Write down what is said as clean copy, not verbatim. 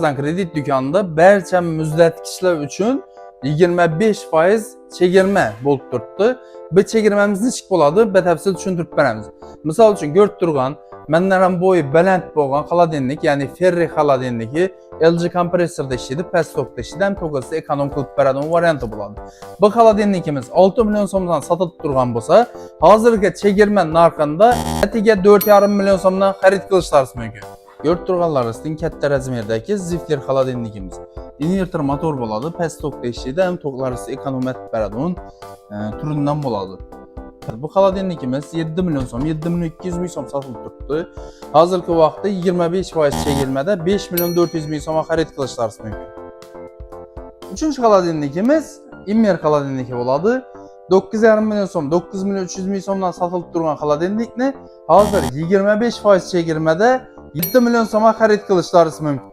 Kredit do'konida barcha muzlatgichlar uchun 25% chegirma bo'lib turibdi. Bu chegirmamiz nechik bo'ladi? Batafsil tushuntirib beramiz. Misol uchun, ko'rib turgan, mendan ham bo'yi baland bo'lgan холодильник, ya'ni Ferri холодильники LG kompressorda ishlaydi, past tokda ishlaydi, ham tokasi ekonom qilib beradigan varianti bo'ladi. Bu холодильник imiz 6 million so'mdan sotilib turgan bo'lsa, hozirgi chegirma narxida atiga 4,5 million so'mdan xarid qilishlaringiz mumkin. Ko'rib turganlaringizning katta razmerdagi Zifler холодильник imiz. Inverter motor bo'ladi, past tokda ishlaydi, ham toklaringizni ekonom etib beradigan turidan bo'ladi. Bu холодильник imiz 7 million so'm, 7 million 200 ming so'm sotilib turibdi. Hozirgi vaqtda 25% chegirmada 5 million 400 ming so'mga xarid qilishlaringiz mumkin. Uchinchi холодильник imiz Immer холодильник i bo'ladi. 9,5 million so'm, 9 million 300 ming so'mdan sotilib turgan холодильник ni hozir 25% chegirmada 7 million so'mga xarid qilishlaringiz mumkin.